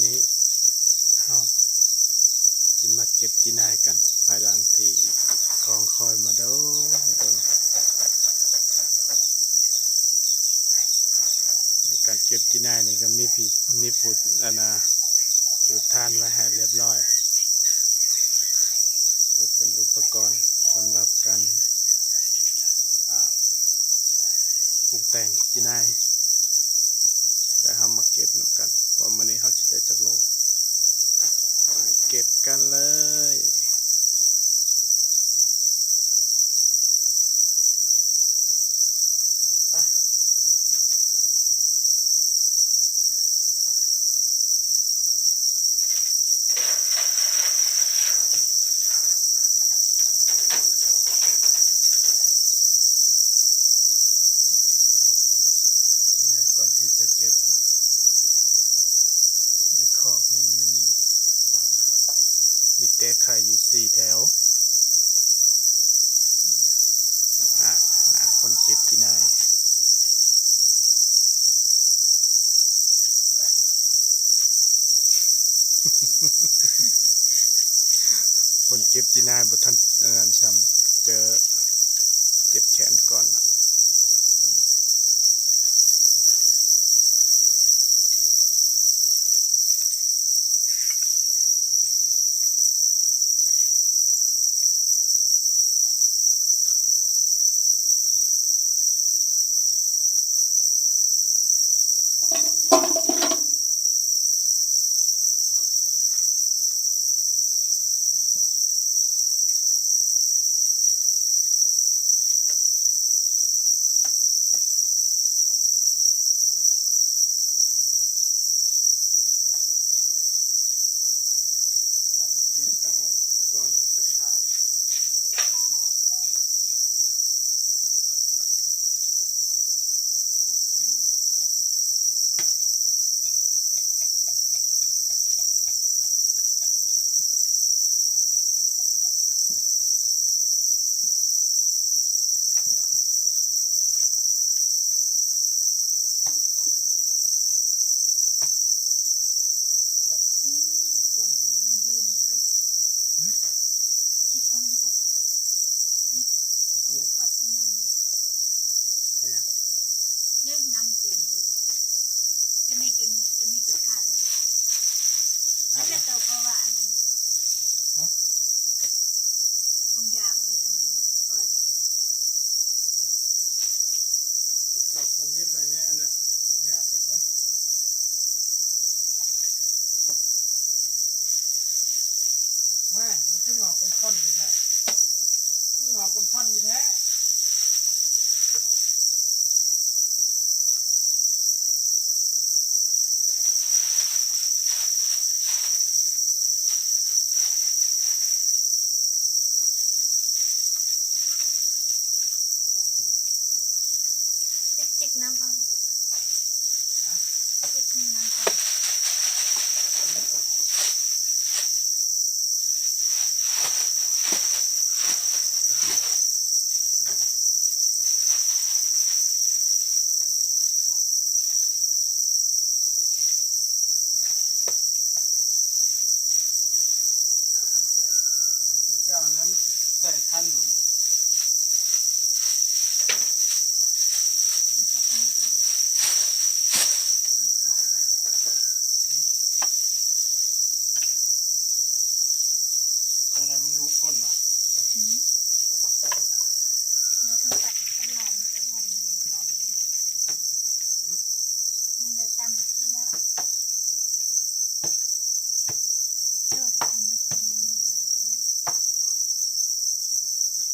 ນີ້ເຮົາຊິມາເກັບຈີ່ໜ່າຍກັນ ພາຍຫຼັງທີ່ຄອງຄອຍມາດົນໆ. ໃນການເກັບຈີ່ໜ່າຍນີ້ກໍມີ ມີຜູ້ ອັນນ່າ ຈູດຖ່ານໄວ້ໃຫ້ລຽບລ້ອຍ ເພື່ອເປັນອຸປະກອນສຳລັບການ ອ່າ ປຸງແຕ່ງຈີ່ໜ່າຍ ແລ້ວເຮົາມາເກັບນຳກັນ ວ່າມື້ນີ້ເຮົາຊິໄດ້ຈັກໂລ. ໄປເກັບກັນເລີຍ. ໄປ ທີແລກກ່ອນທີ່ຈະເກັບ ໃນຄອກນີ້ມັນ ອ່າ ມີແຕ່ໄຂ່ຢູ່ສີ່ແຖວ. ອາ ໜ້າຄົນເກັບຂີ້ນາຍ. ຄົນເກັບຂີ້ນາຍບໍ່ທັນອັນນັ້ນຊ້ຳ ເຈີເຈັບແຂນກ່ອນລະ. ເດ້ ນ້ຳເຕັມເລີຍ. ຕົວນີ້ ຕົວນີ້ ຕົວນີ້ກໍຂາດແລ້ວ. ຂາດແລ້ວ? ແລ້ວເຈົ້າກໍວ່າອັນນັ້ນນະ. ຮະ? ຖົງຢາງເລີຍອັນນັ້ນ ພໍລະຈ້ະ. ເຈົ້າຄົນນີ້ໄປແນ່ອັນນັ້ນ ແມ່ເອົາໄປໃສ? ວ້າຍ ມັນຄືງອກເປັນທ່ອນຢູ່ແທ້ ຄືງອກເປັນທ່ອນຢູ່ແທ້. ຈິກໆ ນ້ຳເອົາ. ຮະ? ຈິກນ້ຳເອົາ. ເຈົ້ານັ້ນໃສ່ທັນ. ຈັ່ງໃດມັນຫຼຸດກົ້ນຫວາ? ອືມ ແລ້ວທັງແປະທັງລອມຈະບົ່ມກັນ. ມັນໄດ້ຕຳທີ່ລາວ. ເ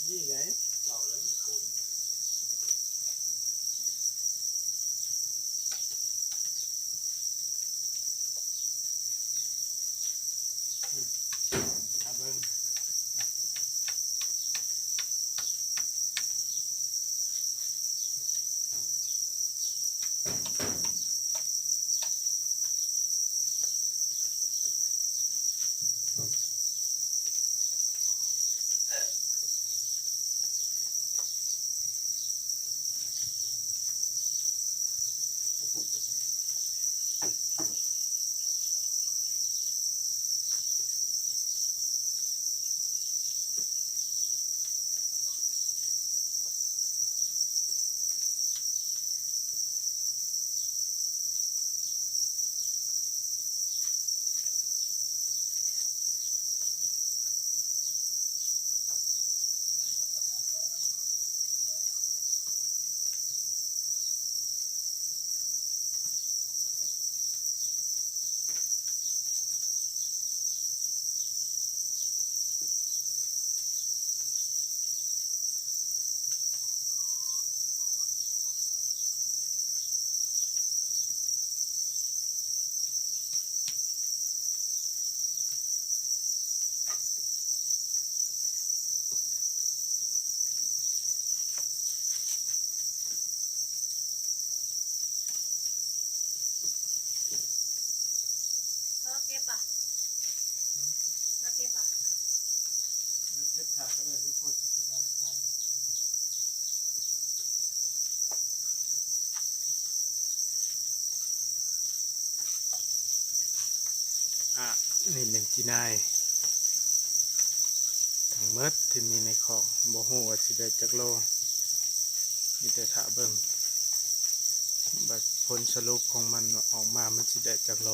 ນີ້ໄງ ເຂົ້າແລ້ວໂກນ ອືມ ຖ້າເບິ່ງ. ເອີ ເກັບບໍ່? ເອີ ເກັບບໍ່? ເກັບຖາດກໍໄດ້ ຫຼືພໍຊິໄປດັງໄຟ. ອາ ນີ້ແມ່ນຈີ່ນາຍ ທັງໝົດທີ່ມີໃນຄອກ ບໍ່ຮູ້ວ່າຊິໄດ້ຈັກໂລ ມີແຕ່ຖ້າເບິ່ງ ບັດຜົນສະຫຼຸບຂອງມັນອອກມາ ມັນຊິໄດ້ຈັກໂລ.